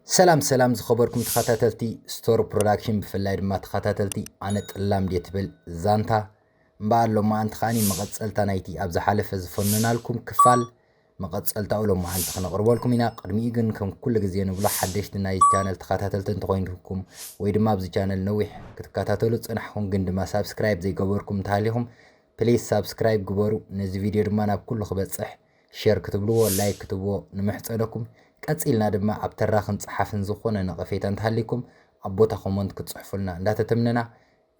ሰላም ሰላም ዝኸበርኩም ተኸታተልቲ ስቶር ፕሮዳክሽን፣ ብፍላይ ድማ ተኸታተልቲ ኣነ ጥላም ድየ ትብል ዛንታ እምበኣር፣ ሎማዓንቲ ከዓኒ መቐጸልታ ናይቲ ኣብ ዝሓለፈ ዝፈነናልኩም ክፋል መቐጸልታኡ ሎማዓንቲ ክነቕርበልኩም ኢና። ቅድሚኡ ግን ከም ኩሉ ግዜ ንብሎ ሓደሽቲ ናይ ቻነል ተኸታተልቲ እንተኾይንኩም ወይ ድማ ኣብዚ ቻነል ነዊሕ ክትከታተሉ ዝጸናሕኩም ግን ድማ ሳብስክራይብ ዘይገበርኩም እንተሃሊኹም ፕሊስ ሳብስክራይብ ግበሩ። ነዚ ቪድዮ ድማ ናብ ኩሉ ክበጽሕ ሼር ክትብልዎ፣ ላይክ ክትብዎ ንምሕጸነኩም። ቀጺልና ድማ ኣብ ተራኽን ጸሓፍን ዝኾነ ነቐፌታ እንተሃሊኩም ኣብ ቦታ ኮመንት ክትጽሕፉልና እንዳተተምነና፣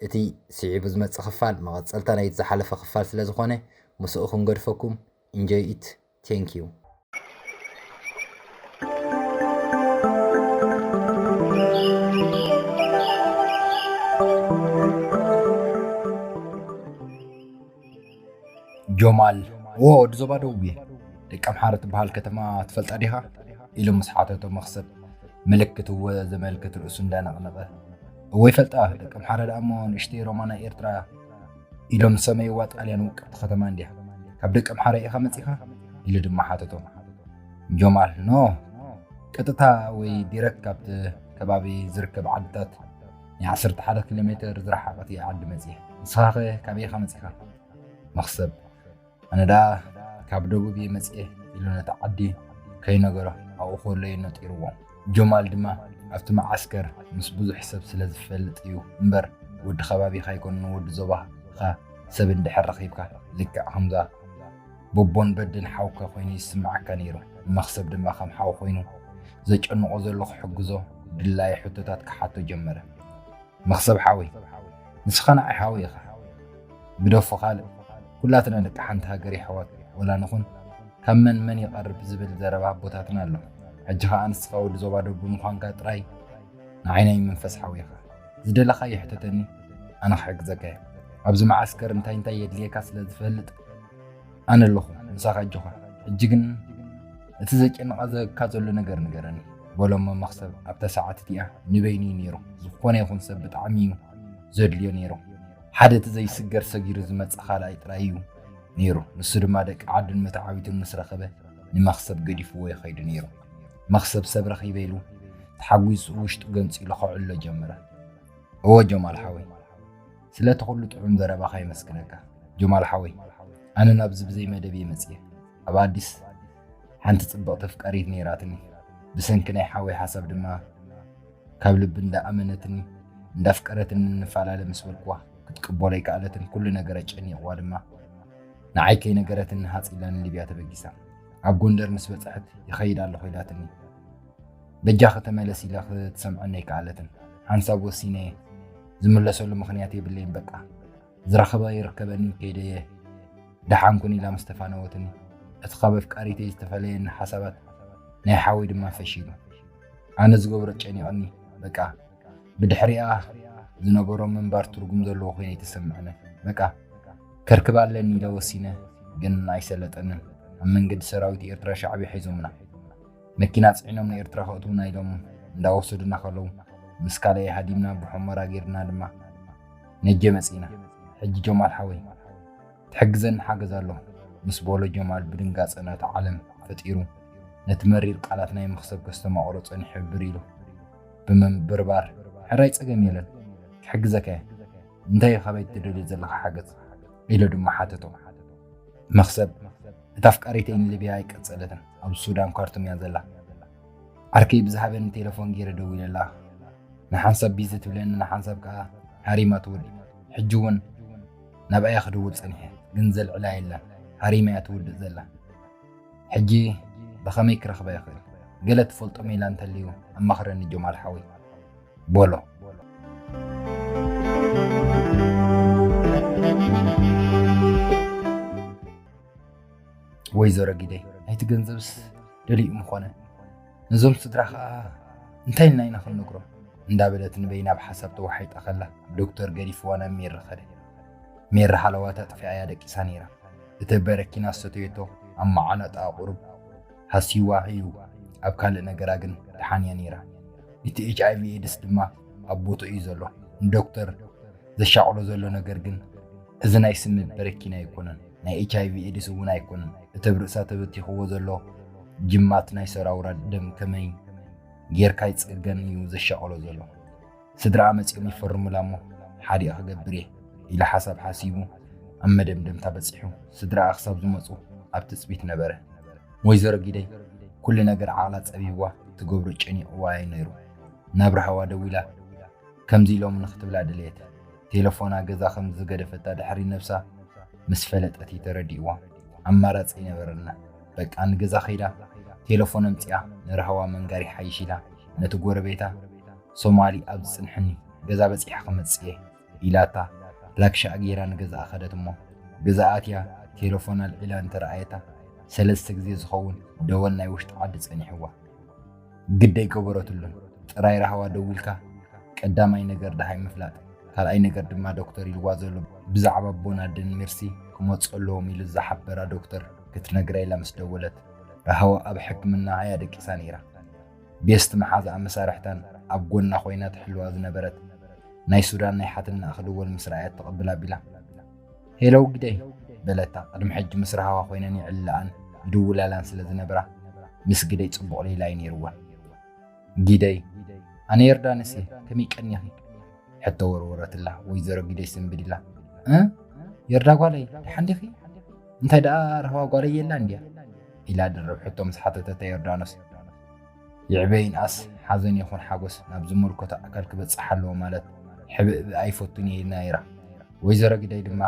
እቲ ስዒቡ ዝመጽእ ክፋል መቐጸልታ ናይቲ ዝሓለፈ ክፋል ስለ ዝኾነ ምስኡ ክንገድፈኩም። Enjoy it. Thank you. ጆማል፣ ዎ፣ ወዲ ዞባ ደቡብ እየ። ደቂ ኣምሓረ ትበሃል ከተማ ትፈልጣ ዲኻ? ኢሉ ምስ ሓተቶ መኽሰብ፣ ምልክት እወ ዘመልክት ርእሱ እንዳነቕነቐ፣ እወ ይፈልጣ፣ ደቂ ኣምሓረ ደኣ እሞ ንእሽተይ ሮማ ናይ ኤርትራ ኢሎም ዝሰመይዋ ጣልያን ውቅብቲ ከተማ እንድያ። ካብ ደቂ ኣምሓረ ኢኻ መጺኻ? ኢሉ ድማ ሓተቶ። ጆማል፣ ኖ፣ ቀጥታ ወይ ዲረክት ካብቲ ከባቢ ዝርከብ ዓድታት ናይ ዓሰርተ ሓደ ኪሎ ሜትር ዝረሓቐት እያ ዓዲ መጺኤ። ንስኻ ኸ ካበይ ኢኻ መጺኻ? መኽሰብ፣ ኣነ ደኣ ካብ ደቡብ እየ መጺኤ ኢሉ ነቲ ዓዲ ከይነገሮ ኣብኡ ከሎ እዩ ነጢርዎ። ጆማል ድማ ኣብቲ መዓስከር ምስ ብዙሕ ሰብ ስለ ዝፈልጥ እዩ እምበር ወዲ ከባቢኻ ኣይኮነን፣ ወዲ ዞባኻ ሰብ እንድሕር ረኺብካ ልክዕ ከምዛ ቦቦን በድን ሓውካ ኮይኑ ይስምዓካ ነይሩ። ንመኽሰብ ድማ ከም ሓው ኮይኑ ዘጨንቖ ዘሎ ክሕግዞ ድላዩ ሕቶታት ክሓቶ ጀመረ። መኽሰብ ሓወይ፣ ንስኻ ንዓይ ሓወይ ኢኻ። ግደፎ ካልእ፣ ኩላትና ደቂ ሓንቲ ሃገር የሕዋት ወላ ንኹን፣ ካብ መን መን ይቐርብ ዝብል ዘረባ ኣቦታትና ኣሎ። ሕጂ ኸኣ ንስኻ ወዲ ዞባ ደቡብ ብምዃንካ ጥራይ ንዓይ ናይ መንፈስ ሓወይ ኢኻ። ዝደለኻዮ ሕተተኒ፣ ኣነ ክሕግዘካ እየ። ኣብዚ መዓስከር እንታይ እንታይ የድልየካ ስለ ዝፈልጥ ኣነ ኣለኹ ምሳኻ ኣጆኻ። ሕጂ ግን እቲ ዘጨንቓ ዘካ ዘሎ ነገር ንገረኒ፣ በሎ እሞ መኽሰብ ኣብታ ሰዓት እቲኣ ንበይኑ እዩ ነይሩ። ዝኾነ ይኹን ሰብ ብጣዕሚ እዩ ዘድልዮ ነይሩ። ሓደ እቲ ዘይስገር ሰጊሩ ዝመጽእ ካልኣይ ጥራይ እዩ ነይሩ። ንሱ ድማ ደቂ ዓዱን መተዓቢቱን ምስ ረኸበ ንመኽሰብ ገዲፍዎ እዩ ኸይዱ ነይሩ። መኽሰብ ሰብ ረኺበ ኢሉ ተሓጒሱ ውሽጡ ገንጺሉ ከዕሎ ጀመረ። እወ ጆማል ሓወይ፣ ስለቲ ኩሉ ጥዑም ዘረባኻ የመስግነካ። ጆማል ሓወይ፣ ኣነ ናብዚ ብዘይ መደብ እየ መጽየ። ኣብ ኣዲስ ሓንቲ ጽብቕቲ ኣፍቃሪት ነይራትኒ። ብሰንኪ ናይ ሓወይ ሓሳብ ድማ ካብ ልቢ እንዳኣመነትኒ እንዳፍቀረትኒ ንፈላለ ምስ በልኩዋ ክትቅበሎ ኣይከኣለትን። ኩሉ ነገር ኣጨኒቕዋ ድማ ንዓይ ከይነገረትኒ ሃጽ ኢላ ንሊብያ ተበጊሳ። ኣብ ጎንደር ምስ በጽሐት ይኸይድ ኣለኹ ኢላትኒ። በጃኺ ተመለስ ኢለ ክትሰምዐኒ ኣይከኣለትን። ሓንሳብ ወሲነ እየ። ዝምለሰሉ ምኽንያት የብለይን በቃ። ዝረኽባ ይርከበኒ ከይደ እየ። ደሓን ኩን ኢላ ምስ ተፋነወትኒ። እቲ ካብ ኣፍቃሪተይ ዝተፈለየኒ ሓሳባት ናይ ሓወይ ድማ ፈሺሉ። ኣነ ዝገብሮ ጨኒቕኒ በቃ። ብድሕሪኣ ዝነበሮ ምንባር ትርጉም ዘለዎ ኮይነ ኣይተሰምዐንን። በቃ ከርክባ ኣለኒ ኢለ ወሲነ፣ ግን ኣይሰለጠንን። ኣብ መንገዲ ሰራዊት ኤርትራ ሻዕብያ ሒዞምና። መኪና ጽዒኖም ንኤርትራ ከእትዉና ኢሎም እንዳወሰዱና ከለዉ ምስ ካልኣይ ሃዲምና ብሑመራ ጌርና ድማ ነጀ መጺና። ሕጂ ጆማል ሓወይ ትሕግዘኒ ሓገዝ ኣሎ ምስ በሎ ጆማል ብድንጋጸ ነቲ ዓለም ፈጢሩ ነቲ መሪር ቃላት ናይ መኽሰብ ከስተማቕሮ ጸኒሑ ብር ኢሉ ብምንብርባር፣ ሕራይ ጸገም የለን ክሕግዘካ እየ። እንታይ እዩ ካባይ ትደልዮ ዘለኻ ሓገዝ? ኢሉ ድማ ሓተቶ። መኽሰብ፣ እታ ኣፍቃሪተይ ንሊብያ ኣይቀጸለትን፣ ኣብ ሱዳን ካርቱም እያ ዘላ። ዓርከይ ብዝሃበኒ ቴሌፎን ገይረ ደዊለላ። ንሓንሳብ ቢዚ ትብለኒ፣ ንሓንሳብ ከኣ ሃሪማ ትውድእ። ሕጂ እውን ናብኣያ ክድውል ጸኒሐ፣ ግን ዘልዕላ የላን። ሃሪማ እያ ትውድእ ዘላ። ሕጂ ብኸመይ ክረኽባ ይኽእል? ገለ ትፈልጦ ሜላ እንተልዩ ኣማኽረኒ ጆማል ሓወይ። በሎ። ወይዘሮ ጊደይ፣ ናይቲ ገንዘብስ ደሊኡ ምኾነ? ነዞም ስድራ ኸኣ እንታይ ኢልና ኢና ክንነግሮም? እንዳበለት ንበይና ብሓሳብ ተዋሒጣ ከላ፣ ዶክተር ገዲፍዋ ናብ ሜሪ ኸደ። ሜሪ ሃለዋታ ኣጥፊኣያ ደቂሳ ነይራ። እቲ በረኪና ዝሰተየቶ ኣብ መዓናጣኣ ቁሩብ ሃስይዋ እዩ፣ ኣብ ካልእ ነገራ ግን ደሓን እያ ነይራ። እቲ ኤች ኣይ ቪ ኤድስ ድማ ኣብ ቦትኡ እዩ ዘሎ። ንዶክተር ዘሻቕሎ ዘሎ ነገር ግን እዚ ናይ ስሚ በረኪና ኣይኮነን፣ ናይ ኤች ኣይ ቪ ኤድስ እውን ኣይኮነን። እቲ ኣብ ርእሳ ተበቲኽዎ ዘሎ ጅማት ናይ ሰራውራ ደም ከመይ ጌርካ ይጽገን እዩ ዘሻቕሎ ዘሎ። ስድራኣ መጺኦም ይፈርሙላ እሞ ሓዲኣ ክገብር እየ ኢሉ ሓሳብ ሓሲቡ ኣብ መደምደምታ በጺሑ። ስድራኣ ክሳብ ዝመጹ ኣብ ትጽቢት ነበረ። ወይዘሮ ጊደይ ኩሉ ነገር ዓቕላ ጸቢብዋ ትገብሮ ጨኒቕዋ እዩ ነይሩ። ናብ ራህዋ ደዊላ ከምዚ ኢሎም ንክትብላ ደለየት። ቴሌፎና ገዛ ከም ዝገደፈታ ድሕሪ ነብሳ ምስ ፈለጠት እዩ ተረዲእዋ። ኣማራጺ ይነበረና። በቃ ንገዛ ከይዳ ቴሌፎን ኣምጺኣ ንራህዋ መንጋሪ ሓይሽ ኢላ ነቲ ጎረቤታ ሶማሊ ኣብ ዝጽንሕኒ ገዛ በጺሐ ክመጽእ እየ ኢላታ ላክሻ ገይራ ንገዛኣ ከደት እሞ ገዛ ኣትያ ቴሌፎን ኣልዒላ እንተረኣየታ ሰለስተ ግዜ ዝኸውን ደወል ናይ ውሽጢ ዓዲ ጸኒሕዋ። ግደይ ገበረትሉን ጥራይ ራህዋ ደዊልካ ቀዳማይ ነገር ደሃይ ምፍላጥ ካልኣይ ነገር ድማ ዶክተር ኢልዋ ዘሎ ብዛዕባ ኣቦና ደን ሜርሲ ክመፁ ኣለዎም ኢሉ ዝሓበራ ዶክተር ክትነግራ ኢላ ምስ ደወለት ራህዋ ኣብ ሕክምና እያ ደቂሳ ነይራ። ቤስት መሓዛኣ መሳርሕታን ኣብ ጎና ኮይና ትሕልዋ ዝነበረት ናይ ሱዳን ናይ ሓትንኣ ክድወል ምስ ረኣየት ትቕብል ኣቢላ ሄለው ግደይ በለታ። ቅድሚ ሕጂ ምስ ራህዋ ኮይነን ይዕልላኣን ይድውላላን ስለ ዝነብራ ምስ ግደይ ፅቡቕ ሌላ እዩ ነይርወን። ጊደይ ኣነ ዮርዳኖስ እየ ከመይ ቀኒኺ? ሕቶ ወርወረትላ። ወይዘሮ ጊደይ ስንብድ ኢላ እ ዮርዳ ጓለይ ደሓን ዲኺ? እንታይ ደኣ ራህዋ ጓለይ የላ እንድያ? ኢላ ድርብ ሕቶ ምስ ሓተተታ ዮርዳኖስ ይዕበይን ኣስ ሓዘን ይኹን ሓጎስ ናብ ዝምልከቶ ኣካል ክበጽሕ ኣለዎ ማለት ሕብእብእ ኣይፈቱን እየ ነይራ። ወይዘሮ ጊደይ ድማ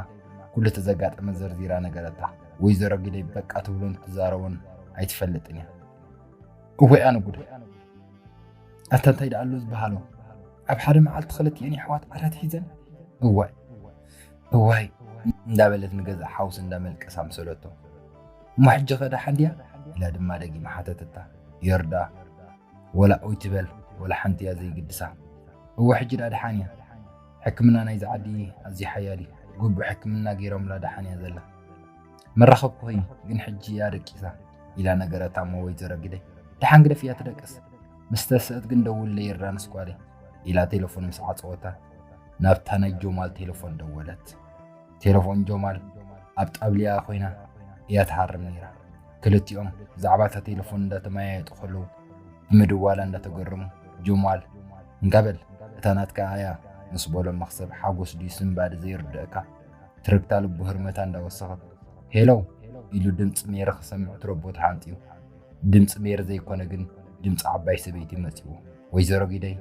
ኩሉ እቲ ዘጋጠመ ዘርዚራ ነገረታ። ወይዘሮ ጊደይ በቃ ትብሎን ትዛረቦን ኣይትፈልጥን እያ። እወይ ኣነ ጉድ! ኣታ እንታይ ደኣ ኣሎ ዝበሃሎ? ኣብ ሓደ መዓልቲ ክልቲኤን የሕዋት ዓራት ሒዘን? እዋይ እዋይ እንዳበለት ንገዛ ሓውሲ እንዳመልቀሳ ምሰለቶ። እሞ ሕጂ ኸ ደሓን ድያ? ኢላ ድማ ደጊማ ሓተተታ። ዮርዳ ወላ ኦይ ትበል ወላ ሓንቲ እያ ዘይግድሳ። እወ ሕጂ ደኣ ደሓን እያ። ሕክምና ናይዚ ዓዲ ኣዝዩ ሓያል እዩ። ግቡእ ሕክምና ገይሮምላ ደሓን እያ ዘላ። መራኸብኩኺ ግን ሕጂ እያ ደቂሳ ኢላ ነገረታ እሞ ወይዘሮ ግደይ ደሓን ግደፍያ ትደቅስ። ምስ ተስእት ግን ደውልለይ ዮርዳኖስ ጓለይ ኢላ ቴሌፎን ምስ ዓጸወታ ናብታ ናይ ጆማል ቴሌፎን ደወለት። ቴሌፎን ጆማል ኣብ ጣብሊኣ ኮይና እያ ትሃርም ነይራ። ክልቲኦም ብዛዕባ እታ ቴሌፎን እንዳተመያየጡ ከለዉ ብምድዋላ እንዳተገረሙ ጆማል እንካ በል እታ ናትካ እያ ምስ በሎ መኽሰብ ሓጎስ ድዩ ስንባደ ዘይርድእካ ትርግታ ልቡ ህርመታ እንዳወሰኸት ሄሎ ኢሉ ድምፂ ሜሪ ክሰምዕ ትረቦ ተሃንጥዩ። ድምፂ ሜሪ ዘይኮነ ግን ድምፂ ዓባይ ሰበይቲ መፂዎ። ወይዘሮ ጊደይ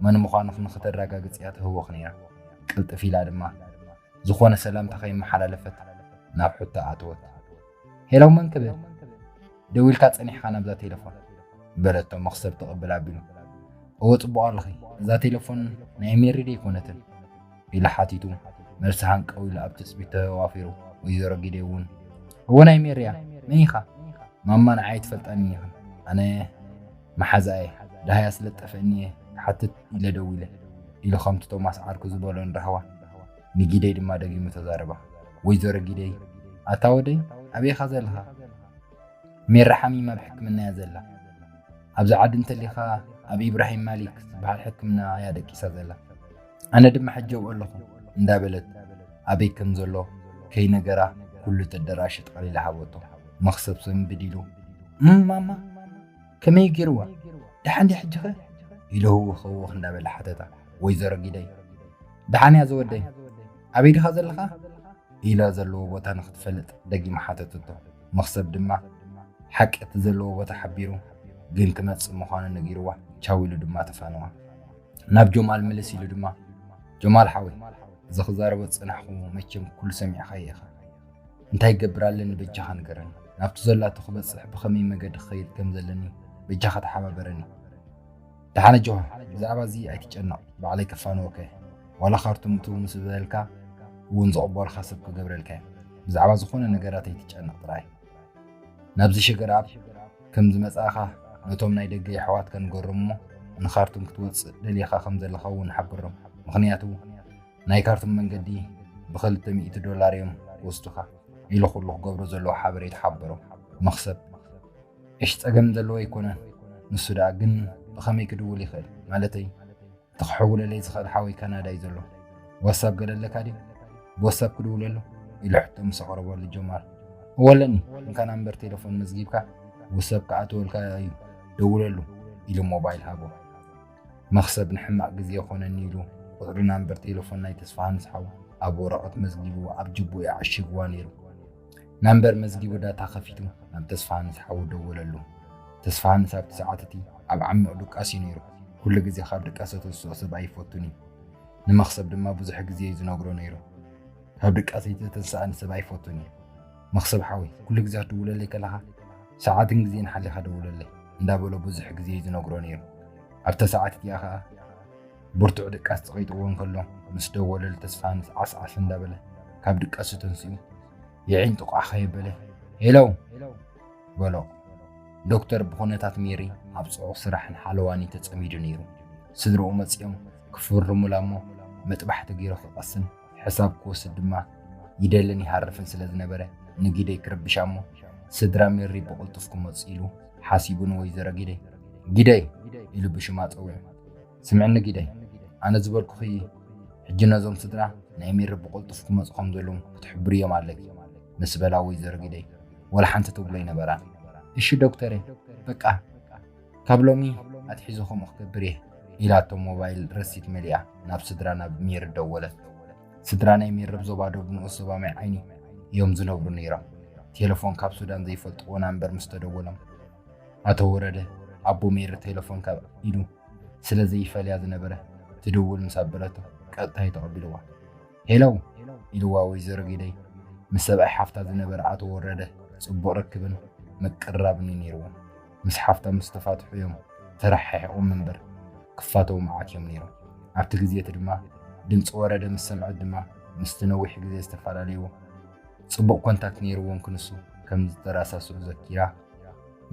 መን ምዃንኽ ንኽተረጋግፅያ ትህወኽ ነይራ። ቅልጥፍ ኢላ ድማ ዝኾነ ሰላምታ ከይመሓላለፈት ናብ ሕቶ ኣተወት። ሄሎ መን ክብል? ደዊልካ ጸኒሕካ ናብዛ ቴሌፎን በለቶ መኽሰብ ትቕብል ኣቢሉ። እወ ጽቡቕ ኣለኺ፣ እዛ ቴሌፎን ናይ ሜሪ ዶ ኣይኮነትን? ኢሉ ሓቲቱ። መልሲ ሃንቀው ኢሉ ኣብ ትጽቢት ተዋፊሩ። ወይዘሮ ጊደይ እውን እወ ናይ ሜሪ እያ፣ መን ኢኻ? ማማ ንዓይ ኣይትፈልጣንን ኢኽን፣ ኣነ መሓዛኣ እየ፣ ደሃያ ስለ ዝጠፍአኒ እየ ክሓትት ኢለ ደዊለ ኢሉ ከምቲ ቶማስ ዓርኩ ዝበሎ ንራህዋ ንጊደይ ድማ ደጊሙ ተዛረባ። ወይዘሮ ጊደይ ኣታ ወደይ ኣበይ ኢኻ ዘለኻ? ሜራ ሓሚማ ኣብ ሕክምና እያ ዘላ። ኣብዚ ዓዲ እንተሊኻ ኣብ ኢብራሂም ማሊክ ዝበሃል ሕክምና እያ ደቂሳ ዘላ። ኣነ ድማ ሕጂ ኣብኡ ኣለኹ እንዳበለት ኣበይ ከም ዘሎ ከይነገራ ኩሉ ተደራሽ ጠቕሊላ ሃበቶ። መኽሰብ ሰንብድ ኢሉ እም ማማ ከመይ ገይርዋ ደሓን ድያ ሕጂኸ? ኢሉ ህውኽ ህውኽ እንዳበለ ሓተታ። ወይዘሮ ጊደይ ደሓን እያ ዝወደይ ኣበይ ድኻ ዘለኻ? ኢላ ዘለዎ ቦታ ንክትፈልጥ ደጊማ ሓተተቶ። መኽሰብ ድማ ሓቂ እቲ ዘለዎ ቦታ ሓቢሩ ግን ክመጽእ ምዃኑ ነጊርዋ ቻው ኢሉ ድማ ተፋነዋ። ናብ ጆማል ምልስ ኢሉ ድማ ጆማል ሓወይ እዚ ክዛረቦ ዝጸናሕኩ መቸም ኩሉ ሰሚዕኻዮ ኢኻ። እንታይ ይገብር ኣለኒ በጃኻ ንገረኒ። ናብቲ ዘላቶ ክበጽሕ ብኸመይ መገዲ ክኸይድ ከም ዘለኒ በጃኻ ተሓባበረኒ። ደሓነ ጆሃ ብዛዕባ እዚ ኣይትጨነቕ ባዕለይ ከፋንወካ እየ። ዋላ ካርቱም እትው ምስ በልካ እውን ዝቕበልካ ሰብ ክገብረልካ እየ። ብዛዕባ ዝኾነ ነገራት ኣይትጨነቕ ጥራይ። ናብዚ ሸገር ኣብ ከም ዝመጻእኻ ነቶም ናይ ደገ የሕዋትካ ንገሮም እሞ ንኻርቱም ክትወጽእ ደሊኻ ከም ዘለኻ እውን ሓብሮም። ምኽንያቱ ናይ ካርቱም መንገዲ ብኽልተ ሚእቲ ዶላር እዮም ክወስዱኻ ኢሉ ኩሉ ክገብሮ ዘለዎ ሓበሬታ ሓበሮ። መኽሰብ እሽ ጸገም ዘለዎ ኣይኮነን። ንሱ ደኣ ግን ብኸመይ ክድውል ይኽእል? ማለተይ እቲ ክሕውለለይ ዝኽእል ሓወይ ካናዳ እዩ ዘሎ። ዋትሳፕ ገለ ኣለካ ድዩ? ብዋትሳፕ ክድውለሉ? ኢሉ ሕቶ ምስ ኣቕረበሉ ጀማል እወ ኣለኒ። እንካ ናምበር ቴሌፎን መዝጊብካ ዋትሳፕ ክኣትወልካ እዩ ደውለሉ። ኢሉ ሞባይል ሃቦ። መኽሰብ ንሕማቕ ግዜ ይኾነኒ ኢሉ ቁጽሪ ናምበር ቴሌፎን ናይ ተስፋሃንስ ሓው ኣብ ወረቐት መዝጊቡ ኣብ ጅቡኡ ኣዕሺግዋ ነይሩ። ናምበር መዝጊቡ ዳታ ከፊቱ ናብ ተስፋሃንስ ሓው ደወለሉ። ተስፋሃንስ ኣብቲ ሰዓት እቲ ኣብ ዓሚቕ ድቃስ እዩ ነይሩ። ኩሉ ግዜ ካብ ድቃሰ ተስኦ ሰብ ኣይፈቱን እዩ። ንመኽሰብ ድማ ብዙሕ ግዜ እዩ ዝነግሮ ነይሩ። ካብ ድቃሰይ ዝተተንስኣ ንሰብ ኣይፈቱን እየ። መኽሰብ ሓወይ፣ ኩሉ ግዜ ክትድውለለይ ከለኻ ሰዓትን ግዜን ሓሊኻ ደውለለይ እንዳበሎ ብዙሕ ግዜ እዩ ዝነግሮ ነይሩ። ኣብታ ሰዓት እቲኣ ኸኣ ብርቱዕ ድቃስ ጸቒጥዎ እንከሎ ምስ ደወለሉ ተስፋሃንስ ዓስዓስ እንዳበለ ካብ ድቃሱ ተንሲኡ የዒንጥቋ ከየበለ ሄሎ በሎ። ዶክተር ብኹነታት ሜሪ ኣብ ጽዑቕ ስራሕን ሓለዋን እዩ ተጸሚዱ ነይሩ። ስድርኡ መጺኦም ክፍርሙላ እሞ መጥባሕቲ ጌሩ ክቐስን ሕሳብ ክወስድ ድማ ይደልን ይሃርፍን ስለ ዝነበረ ንጊደይ ክርብሻ እሞ ስድራ ሜሪ ብቕልጡፍ ክመጹ ኢሉ ሓሲቡ ንወይዘሮ ጊደይ ጊደይ ኢሉ ብሽማ ጸዊዑ። ስምዕኒ ጊደይ፣ ኣነ ዝበልኩኺ ሕጂ ነዞም ስድራ ናይ ሜሪ ብቕልጡፍ ክመጹ ከም ዘለዎም ክትሕብርዮም ኣለኪ ምስ በላ ወይዘሮ ጊደይ ወላ ሓንቲ ትብሎ ኣይነበራን። እሺ ዶክተረ፣ በቃ ካብ ሎሚ ኣትሒዙ ከምኡ ክገብር እየ ኢላቶ ሞባይል ረሲት መሊኣ ናብ ስድራ ናብ ሜሪ ደወለት። ስድራ ናይ ሜሪ ኣብ ዞባ ዶብ ንኡስ ዞባ ማይ ዓይኒ እዮም ዝነብሩ ነይሮም። ቴሌፎን ካብ ሱዳን ዘይፈልጥዎ ናምበር ምስ ተደወሎም ኣቶ ወረደ ኣቦ ሜሪ ቴሌፎን ካብ ኢዱ ስለ ዘይፈልያ ዝነበረ ትድውል ምስ ኣበለቶ ቀጥታ እዩ ተቐቢልዋ። ሄሎ ኢልዋ ወይዘሮ ጊደይ ምስ ሰብኣይ ሓፍታ ዝነበረ ኣቶ ወረደ ጽቡቕ ርክብን ምቅርራብን እዩ ነይርዎም። ምስ ሓፍታ ምስ ተፋትሑ እዮም ተረሓሒቖም እምበር ክፋተዉ መዓት እዮም ነይሮም። ኣብቲ ግዜ እቲ ድማ ድምፂ ወረደ ምስ ሰምዐት ድማ ምስቲ ነዊሕ ግዜ ዝተፈላለይዎ ጽቡቕ ኮንታክት ነይርዎም ክንሱ ከም ዝተረሳስዑ ዘኪራ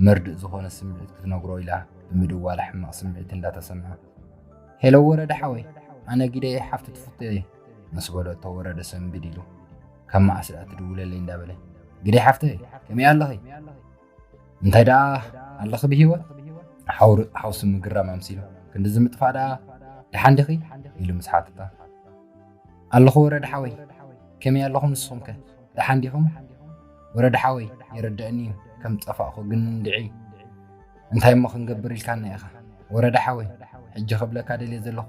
መርድእ ዝኾነ ስምዒት ክትነግሮ ኢላ ብምድዋላ ሕማቕ ስምዒት እንዳተሰምዓ ሄሎ ወረደ ሓወይ ኣነ ጊደይ ሓፍቲ ትፍቶ እየ ምስ በለቶ ወረደ ሰንቢድ ኢሉ ካብ መዓስ ደኣ ትድውለለይ እንዳበለ ግደይ ሓፍተይ ከመይ ኣለኺ እንታይ ደኣ ኣለኺ ብሂወት ሓውሲ ምግራም ኣምሲሉ ክንድዚ ምጥፋእ ደኣ ደሓን ዲኺ ኢሉ ምስ ሓተታ ኣለኹ ወረደ ሓወይ ከመይ ኣለኹም ንስኹምከ ደሓን ዲኹም ወረደ ሓወይ ይርደእኒ እዩ ከም ዝጠፋእኹ ግን እንድዒ እንታይ እሞ ክንገብር ኢልካና ኢኻ ወረደ ሓወይ ሕጂ ክብለካ ደልየ ዘለኹ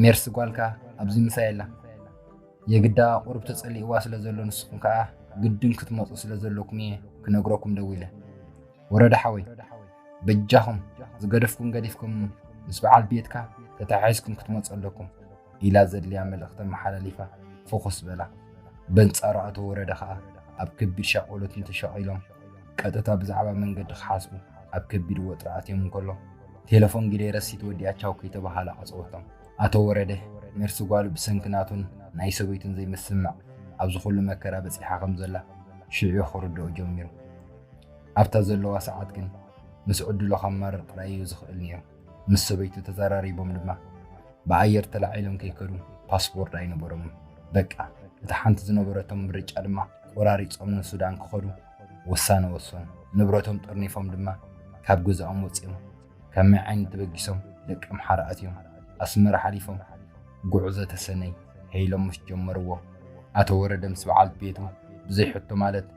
ሜርሲ ጓልካ ኣብዚ ምሳይ ኣላ የግዳ ቁሩብ ተጸሊእዋ ስለ ዘሎ ንስኹም ከኣ ግድን ክትመጹ ስለ ዘለኩም እየ ክነግረኩም ደዊለ ወረደ ሓወይ በጃኹም ዝገደፍኩም ገዲፍኩም ምስ በዓል ቤትካ ተተሓሒዝኩም ክትመጹ ኣለኩም ኢላ ዘድልያ መልእኽቲ ኣመሓላሊፋ ፍኹስ በላ በንጻሩ ኣቶ ወረደ ከኣ ኣብ ከቢድ ሻቆሎት እንተሸቒሎም ቀጥታ ብዛዕባ መንገዲ ክሓስቡ ኣብ ከቢድ ወጥሪ ኣትዮም እንከሎ ቴለፎን ጊደይ ረሲት ወዲኣ ቻው ከይተባሃለ ዓጸወቶም ኣቶ ወረደ ሜርሲ ጓሉ ብሰንኪ ናቱን ናይ ሰበይቱን ዘይምስምማዕ ኣብዚ ኩሉ መከራ በጺሓ ከም ዘላ ሽዑ ክርድኦ ጀሚሩ ኣብታ ዘለዋ ሰዓት ግን ምስ ዕድሉ ከማርር ጥራይ እዩ ዝኽእል ነይሩ ምስ ሰበይቱ ተዘራሪቦም ድማ ብኣየር ተላዒሎም ከይከዱ ፓስፖርት ኣይነበሮምን በቃ እታ ሓንቲ ዝነበረቶም ምርጫ ድማ ቆራሪጾም ንሱዳን ክኸዱ ውሳነ ወሰኑ ንብረቶም ጠርኒፎም ድማ ካብ ገዛኦም ወጺኦም ካብ ማይ ዓይኒ ተበጊሶም ደቂ ኣምሓራ ኣትዮም ኣስመራ ሓሊፎም ጉዕዞ ተሰነይ ሄይሎም ምስ ጀመርዎ ኣቶ ወረደ ምስ በዓልቲ ቤቱ ብዘይ ሕቶ ማለት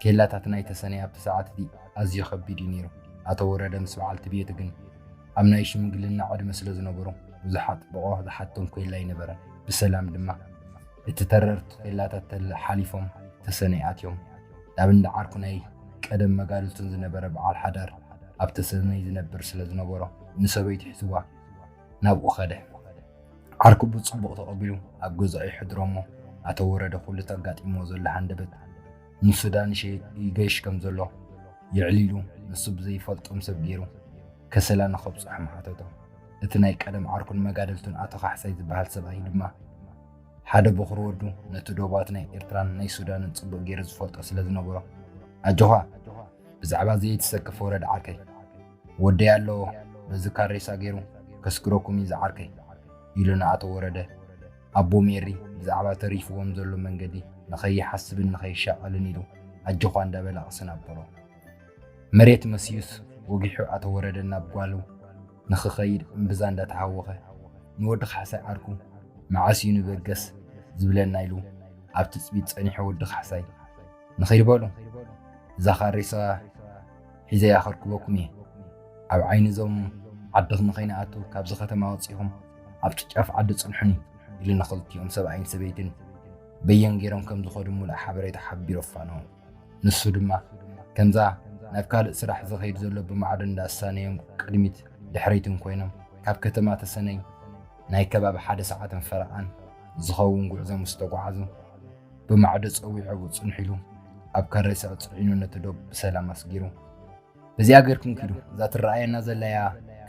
ኬላታት ናይ ተሰነይ ኣብቲ ሰዓት እቲ ኣዝዩ ከቢድ እዩ ነይሩ ኣቶ ወረደ ምስ በዓልቲ ቤቱ ግን ኣብ ናይ ሽምግልና ዕድመ ስለ ዝነበሩ ብዙሓት ብቆ ዝሓቶም ኬላ ኣይነበረን ብሰላም ድማ እቲ ተረርቲ ኬላታት ሓሊፎም ተሰነይ ኣትዮም ናብ እንዳ ዓርኩ ናይ ቀደም መጋድልቱን ዝነበረ በዓል ሓዳር ኣብ ተሰነይ ዝነብር ስለ ዝነበሮ ንሰበይቱ ሒዝዋ ናብኡ ከደ ዓርኩ ብጽቡቕ ተቐቢሉ ኣብ ገዛኡ የሕድሮ እሞ ኣቶ ወረደ ኩሉ ተጋጢምዎ ዘሎ ሃንደበት ንሱዳን ይገይሽ ከም ዘሎ የዕሊሉ ንሱ ብዘይፈልጦም ሰብ ገይሩ ከሰላ ንኸብጽሖም ሓተቶ እቲ ናይ ቀደም ዓርኩን መጋድልቱን ኣቶ ካሕሳይ ዝበሃል ሰብኣይ ድማ ሓደ በኹሪ ወዱ ነቲ ዶባት ናይ ኤርትራን ናይ ሱዳንን ጽቡቕ ገይሩ ዝፈልጦ ስለ ዝነበሮ ኣጆኻ ብዛዕባ ዘይትሰክፍ ወረድ ዓርከይ ወደይ ኣለዎ በዚ ካሬሳ ገይሩ ከስግረኩም እዩ ዝዓርከይ ኢሉ ንኣቶ ወረደ ኣቦ ሜሪ ብዛዕባ ተሪፍዎም ዘሎ መንገዲ ንኸይሓስብን ንኸይሻቐልን ኢሉ ኣጆኻ እንዳበለ ኣቕስን ኣበሎ መሬት መስዩስ ወጊሑ ኣቶ ወረደ ናብ ጓሉ ንኽኸይድ እምብዛ እንዳተሃወኸ ንወዲ ካሕሳይ ዓርኩ መዓስ እዩ ንበገስ ዝብለና ኢሉ ኣብ ትጽቢት ጸኒሑ ወዲ ካሕሳይ ንኸይድ በሉ እዛ ካሬሳ ሒዘያ ከርክበኩም እየ ኣብ ዓይኒ እዞም ዓድኹም ንኸይንኣቱ ካብዚ ከተማ ወፂኹም ኣብቲ ጫፍ ዓዲ ፅንሑኒ ኢሉ ንኽልቲኦም ሰብኣይን ሰበይትን በየን ገይሮም ከም ዝኸዱ ሙሉእ ሓበሬታ ሓቢሩ ኣፋነዎም። ንሱ ድማ ከምዛ ናብ ካልእ ስራሕ ዝኸይድ ዘሎ ብማዕዶ እንዳሳነዮም ቅድሚት ድሕሪትን ኮይኖም ካብ ከተማ ተሰነይ ናይ ከባቢ ሓደ ሰዓትን ፈረቓን ዝኸውን ጉዕዞ ምስ ተጓዓዙ ብማዕዶ ፀዊዑ ኣብኡ ፅንሑ ኢሉ ኣብ ካሬሳ ፅዒኑ ነቲ ዶብ ብሰላም ኣስጊሩ። በዚኣ ገርኩም ኪዱ፣ እዛ ትረኣየና ዘላያ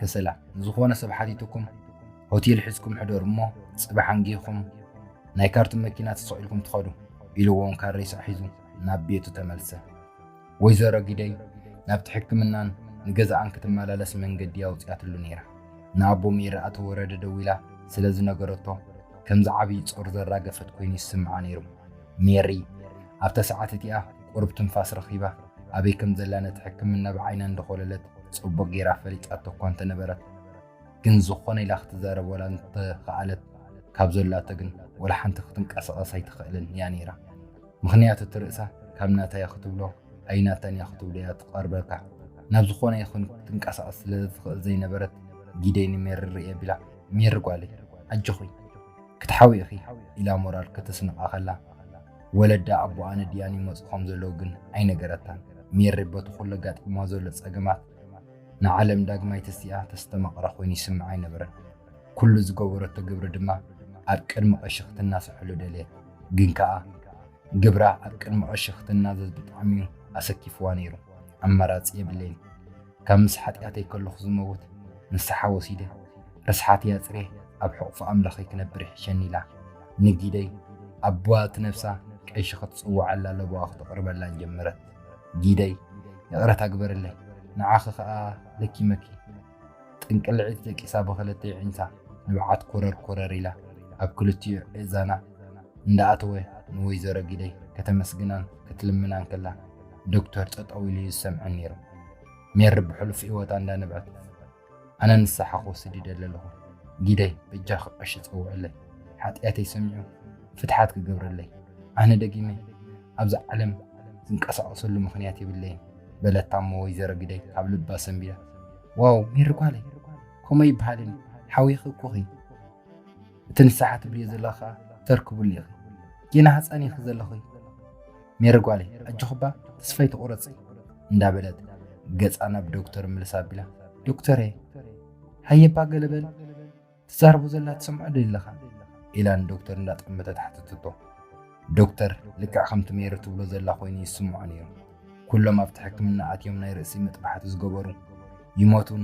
ከሰላ ንዝኾነ ሰብ ሓቲትኩም ሆቴል ሒዝኩም ሕደሩ እሞ ጽባሕ ኣንጊህኩም ናይ ካርቱን መኪና ተሰቒልኩም ትኸዱ ኢልዎም ካሬሳ ሒዙ ናብ ቤቱ ተመልሰ። ወይዘሮ ጊደይ ናብቲ ሕክምናን ንገዛኣን ክትመላለስ መንገዲ ኣውጺኣትሉ ነይራ። ንኣቦ ሜሪ ኣቶ ወረደ ደዊላ ስለ ዝነገረቶ ከምዚ ዓብዪ ጾር ዘራገፈት ኮይኑ ይስምዓ ነይሩ። ሜሪ ኣብታ ሰዓት እቲኣ ቁሩብ ትንፋስ ረኺባ ኣበይ ከም ዘላ ነቲ ሕክምና ብዓይና እንዳኾለለት ጽቡቕ ገይራ ፈሊጣቶ እኳ እንተነበረት ግን ዝኾነ ኢላ ክትዛረብ ወላ እንተኸኣለት ካብ ዘላቶ ግን ወላ ሓንቲ ክትንቀሳቐስ ኣይትኽእልን እያ ነይራ። ምኽንያቱ እቲ ርእሳ ካብ ናታ እያ ክትብሎ ኣይናታን እያ ክትብሎ እያ ትቐርበካ። ናብ ዝኾነ ይኹን ክትንቀሳቐስ ስለ ዘይትኽእል ዘይነበረት ጊደይ ንሜሪ ርእየ ቢላ ሜሪ ጓለይ ኣጆኺ ክትሓዊ ኢኺ ኢላ ሞራል ከተስንቓ ከላ ወለዳ ኣቦኣ ነዲኣን ይመፁ ከም ዘለዉ ግን ኣይነገረታን። ሜሪ በቲ ኩሉ ኣጋጢምዋ ዘሎ ፀገማት ንዓለም ዳግማይ ተሲኣ ተስተማቕራ ኮይኑ ይስምዓ ኣይነበረን። ኩሉ ዝገበረቶ ግብሪ ድማ ኣብ ቅድሚ ቀሺ ክትናስሐሉ ደልየት። ግን ከኣ ግብራ ኣብ ቅድሚ ቀሺ ክትናዘዝ ብጣዕሚ እዩ ኣሰኪፍዋ ነይሩ። ኣማራፂ የብለይን። ካብ ምስ ሓጢኣተይ ከለኹ ዝመውት ንስሓ ወሲደ ርስሓተይ ኣፅርየ ኣብ ሕቑፊ ኣምላኸይ ክነብር ይሕሸኒ ኢላ ንጊደይ ኣቦዋ እቲ ነብሳ ቀሺ ክትፅውዓላ ለበዋ ክተቕርበላን ጀመረት። ጊደይ ይቕረታ ግበርለይ ንዓኺ ኸኣ ለኪመኪ ጥንቅልዒት ደቂሳ ብኽልተ የዒንታ ንብዓት ኮረር ኮረር ኢላ ኣብ ክልቲኡ እዛና እንዳኣተወ ንወይዘሮ ጊደይ ከተመስግናን ክትልምናን ከላ ዶክተር ጠጠው ኢሉ እዩ ዝሰምዐን ነይሩ። ሜሪ ብሕሉፍ ህይወታ እንዳነብዐት ኣነ ንስሓ ክወስድ ይደሊ ኣለኹ። ጊደይ በጃኺ ቀሺ ጸውዕለይ። ሓጢኣተይ ሰሚዑ ፍትሓት ክገብረለይ። ኣነ ደጊመ ኣብዛ ዓለም ዝንቀሳቐሰሉ ምኽንያት የብለይን በለታ እሞ ወይዘሮ ጊደይ ካብ ልባ ሰንቢዳ ዋው ሜሪ ጓለይ ከምኡ ኣይበሃልን ሓዊኺ እኮኺ እቲ ንስሓ ትብልዮ ዘለኺ ከኣ ተርክብሉ ኢኺ ጌና ህጻን ኢኺ ዘለኺ ሜሪ ጓለይ ኣጆኺ እባ ተስፋ ኣይትቑረጺ እንዳበለት ገጻ ናብ ዶክተር ምልስ ኣቢላ ዶክተረ ሃየባ ገለ በል ትዛረቦ ዘላ ትሰምዖ ዶ ኣለኻ ኢላ ንዶክተር እንዳጠመተት ሓተተቶ። ዶክተር ልክዕ ከምቲ ሜሪ ትብሎ ዘላ ኮይኑ ይስምዖ ነይሩ። ኩሎም ኣብቲ ሕክምና ኣትዮም ናይ ርእሲ መጥባሕቲ ዝገበሩ ይሞቱን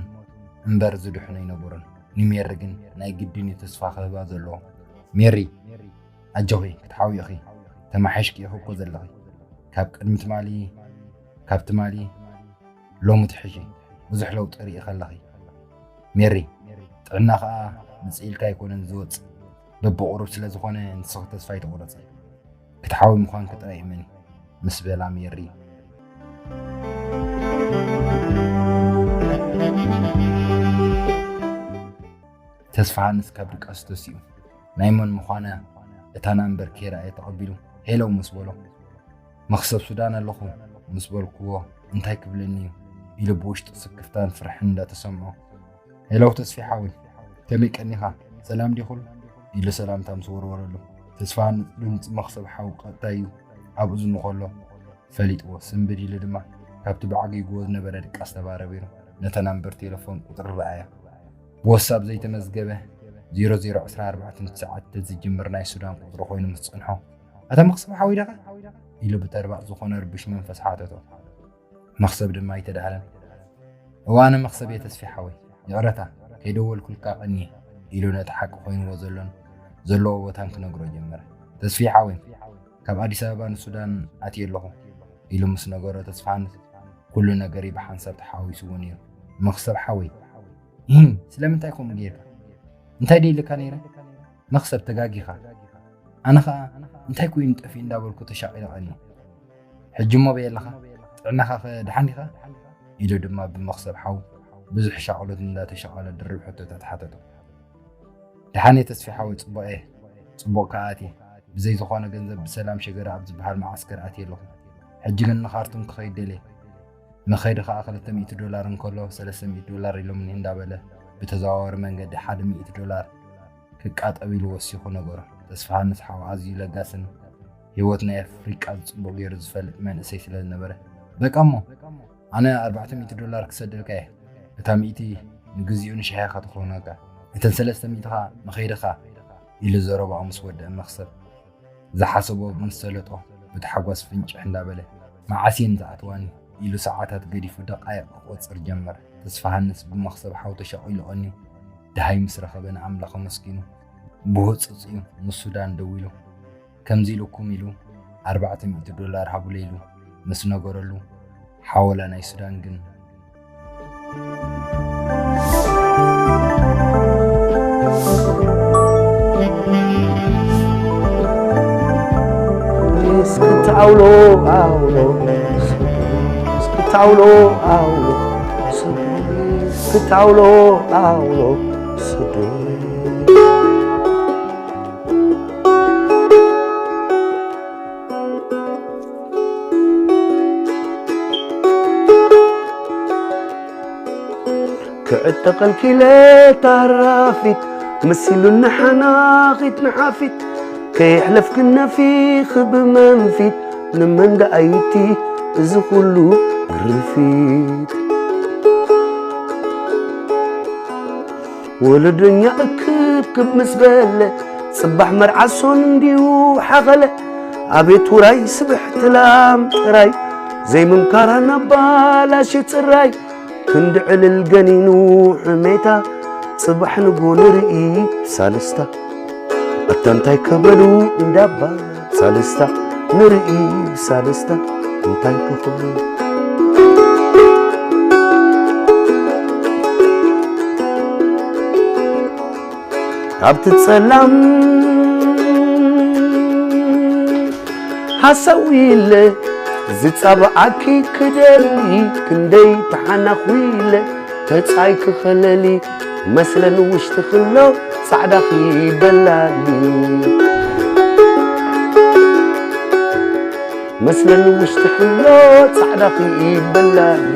እምበር ዝድሕኑ ኣይነበሩን። ንሜሪ ግን ናይ ግድን እዩ ተስፋ ክህባ ዘለዎ። ሜሪ ኣጆኺ ክትሓዊ ኢኺ ተማሒሽኪ ኢኺ እኮ ዘለኺ ካብ ቅድሚ ትማሊ ካብ ትማሊ ሎሚ ትሕሺ ብዙሕ ለውጢ ርኢ ከለኺ ሜሪ ጥዕና ኸኣ ምጽእ ኢልካ ኣይኮነን ዝወጽእ በብቑሩብ ስለ ዝኾነ ንስኺ ተስፋ ኣይትቑረጺ ክትሓዊ ምዃንኪ ጥራይ እመኒ ምስ በላ ሜሪ ተስፋሃንስ ካብ ድቃሱ ተሲኡ ናይ መን ምዃና እታ ናምበር ከይረኣየ ተቐቢሉ ሄለው ምስ በሎ መኽሰብ ሱዳን ኣለኹ ምስ በልክዎ እንታይ ክብለኒ እዩ ኢሉ ብውሽጡ ስክፍታን ፍርሕን እንዳተሰምዖ ሄለው ተስፊ ሓወይ ከመይ ቀኒኻ ሰላም ዲኹል ኢሉ ሰላምታ ምስ ወርወረሉ ተስፋሃንስ ድምፂ መኽሰብ ሓው ቀጥታ እዩ ኣብ እዝኑ ከሎ ፈሊጥዎ ስንብድ ኢሉ ድማ ካብቲ ብዓጊ ጎቦ ዝነበረ ድቃስ ተባረቢሩ ነታ ናምበር ቴለፎን ቁፅሪ ረኣያ ብወሳብ ዘይተመዝገበ ዜሮ ዜሮ ዕስራ ኣርባዕተ ትሽዓተ ዝጅምር ናይ ሱዳን ቁፅሪ ኮይኑ ምስ ፀንሖ ኣታ መኽሰብ ሓወይ ዲኻ ኢሉ ብተርባእ ዝኾነ ርቡሽ መንፈስ ሓተቶ። መኽሰብ ድማ ኣይተዳህለን። እዋነ መኽሰብ እየ ተስፊ ሓወይ ይቕረታ ከይደወልኩልካ ቀንየ ኢሉ ነቲ ሓቂ ኮይንዎ ዘሎን ዘለዎ ቦታን ክነግሮ ጀመረ። ተስፊ ሓወይ ካብ ኣዲስ ኣበባ ንሱዳን ኣትየ ኣለኹ ኢሉ ምስ ነገሮ ተስፋሃንስ ኩሉ ነገርይ ብሓንሳብ ተሓዋዊስዎ ነይሩ። መኽሰብ ሓወይ እሂ ስለምንታይ ከምኡ ጌርካ እንታይ ደይልካ ነይረ መኽሰብ ተጋጊኻ ኣነ ኸኣ እንታይ ኮይኑ ጠፊኡ እንዳበልኩ ተሻቒለ ቀንየ ሕጂ እሞ በይ ኣለኻ ጥዕናኻ ኸ ደሓን ዲኻ ኢሉ ድማ ብመኽሰብ ሓው ብዙሕ ሻቕሎት እንዳተሻቐለ ድርብ ሕቶታት ሓተቶ ደሓን እየ ተስፊ ሓወይ ጽቡቕ እየ ጽቡቕ ከኣ ኣትየ ብዘይ ዝኾነ ገንዘብ ብሰላም ሸገረ ኣብ ዝበሃል መዓስከር ኣትየ ኣለኹ ሕጂ ግን ንኻርቱም ክኸይድ ደልየ መኸይዲ ኸዓ ክልተ ሚእቲ ዶላር እንከሎ፣ ሰለስተ ሚእቲ ዶላር ኢሎምኒ እንዳበለ፣ ብተዘዋዋሪ መንገዲ ሓደ ሚእቲ ዶላር ክቃጠብ ኢሉ ወሲኹ ነገሮ። ተስፋሃንስ ሓው ኣዝዩ ለጋስን ህይወት ናይ ኣፍሪቃ ጽቡቕ ገይሩ ዝፈልጥ መንእሰይ ስለ ዝነበረ፣ "በቃ እሞ፣ ኣነ ኣርባዕተ ሚእቲ ዶላር ክሰደልካ እየ። እታ ሚእቲ ንግዚኡ ንሻሂ ኢኻ ትኾነካ። እተን ሰለስተ ሚእቲ ኸኣ መኸይድኻ" ኢሉ ዘረባኡ ምስ ወደአ፣ መኽሰብ ዝሓሰቦ ምስ ሰለጦ፣ ብታሕጓስ ፍንጭሕ እንዳበለ፣ "መዓስ እየን ዝኣትዋኒ?" ኢሉ ሰዓታት ገዲፉ ደቃይቕ ክቖጽር ጀመረ። ተስፋሃንስ ብመኽሰብ ሓው ተሸቒሉ ቀንዩ፣ ደሃይ ምስ ረኸበ ንኣምላኽ ኣመስጊኑ፣ ብህጹጽ እዩ ንሱዳን ደዊሉ። ከምዚ ኢሉኩም ኢሉ ኣርባዕተ ሚእቲ ዶላር ሃቡለይ ኢሉ ምስ ነገረሉ፣ ሓወላ ናይ ሱዳን ግን እስክታውሎ ኣውሎ፣ እስክታውሎ ኣውሎ፣ እስክታውሎ ኣውሎ፣ ክዕጠቐልኪ ኢለ ታራፊት፣ መሲሉኒ ሓናኺት ንሓፊት፣ ከየሕለፍኪ ነፊኺ ብመንፊት፣ ንመን ደኣ እዩ እቲ እዚ ኩሉ ግርፊት? ወለዶኛ እክብክብ ምስ በለ፣ ጽባሕ መርዓ ሶን እንዲዩ ሓኸለ። ኣቤት ውራይ ስብሕቲ ላም ጥራይ፣ ዘይምምካራ ናብ ባላሽ ጽራይ። ክንዲ ዕልል ገኒኑ ሕሜታ፣ ጽባሕ ንጎ ንርኢ ሳልስታ። ኣታ እንታይ ከበሉ እንዳባ ሳልስታ፣ ንርኢ ሳልስታ እንታይ ክኽብሉ። ካብቲ ጸላም ሃሰው ኢለ ዝጸብኣኪ ክደሊ፣ ክንደይ ተሓናኹ ኢለ ተጻይ ክኸለሊ፣ መስለን ውሽጢ ክሎ ጻዕዳኺ በላሊ። መስለን ውሽጢ ክሎ ጻዕዳኺ በላሊ።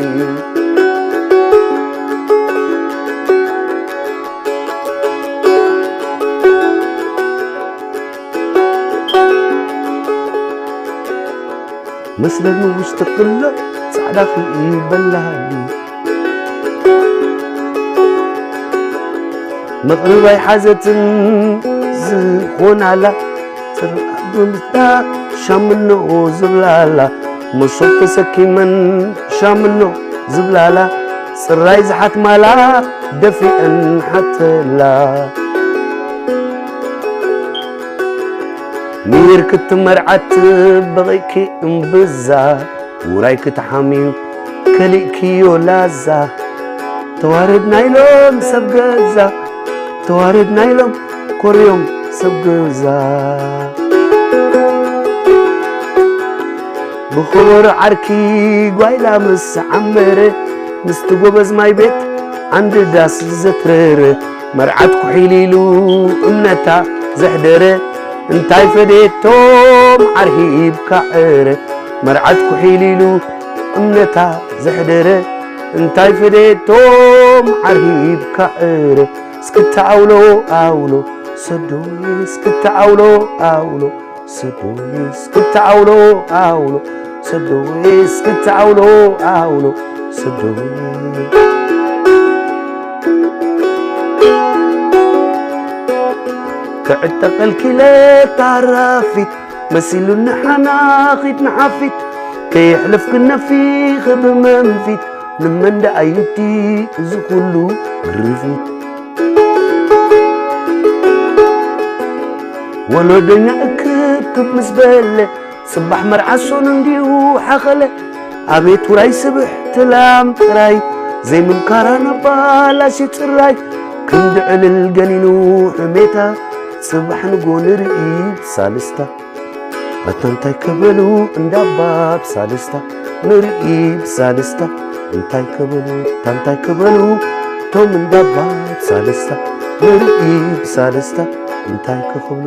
መስለኒ ውሽጢ ክሎ ጻዕዳ ክኢበላኒ። መቕርብ ኣይሓዘትን ዝኾናላ፣ ጽርዓት ብምስታ ሻምኖ ዝብላላ። መሶብ ተሰኪመን ሻምኖ ዝብላላ፣ ጽራይ ዝሓትማላ ደፊአን ሓተላ። ሚር ክትመርዓት በቒዕኪ እምብዛ፣ ውራይ ክትሓምዩ ከሊእክዮ ላዛ። ተዋረድና ኢሎም ሰብ ገዛ፣ ተዋረድና ኢሎም ኮርዮም ሰብ ገዛ። ብኸበሮ ዓርኪ ጓይላ ምስ ዓመረ፣ ምስቲ ጎበዝ ማይ ቤት ዓንዲ ዳስ ዘትረረ፣ መርዓት ኩሒል ኢሉ እምነታ ዘሕደረ፣ እንታይ ፈደየቶም ዓርሂብካ ዕረ። መርዓት ኩሒል ኢሉ እምነታ ዘሕደረ፣ እንታይ ፈደየቶም ዓርሂብካ ዕረ። እስክታ ኣውሎ ኣውሎ ሰዶይ፣ እስክታ ኣውሎ ኣውሎ ሰዶይ፣ እስክታ ኣውሎ ኣውሎ ሰዶይ፣ እስክታ ኣውሎ ኣውሎ ሰዶይ። ክዕጠቐልኪ ኢለ ታራፊት፣ መሲሉኒ ሓናኺት ንሓፊት፣ ከየሕለፍኪ ነፊኺ ብመንፊት፣ ንመን ደኣ እዩ እቲ እዚ ኩሉ ግርፊት? ወለዶኛ እክብክብ ምስ በለ፣ ጽባሕ መርዓ ሶኑ እንዲዩ ሓኸለ። ኣቤት ውራይ ስብሕቲ ላም ጥራይ፣ ዘይምምካራ ነባላሽ ጽራይ። ክንዲ ዕልል ገኒኑ ሕሜታ፣ ጽባሕ ንጎ ንርኢ ብሳልስታ። ኣታ እንታይ ከበሉ እንዳባ ብሳልስታ፣ ንርኢ ብሳልስታ። እንታይ ከበሉ፣ ኣታ እንታይ ከበሉ፣ ቶም እንዳባ ብሳልስታ፣ ንርኢ ብሳልስታ። እንታይ ክኽብሉ።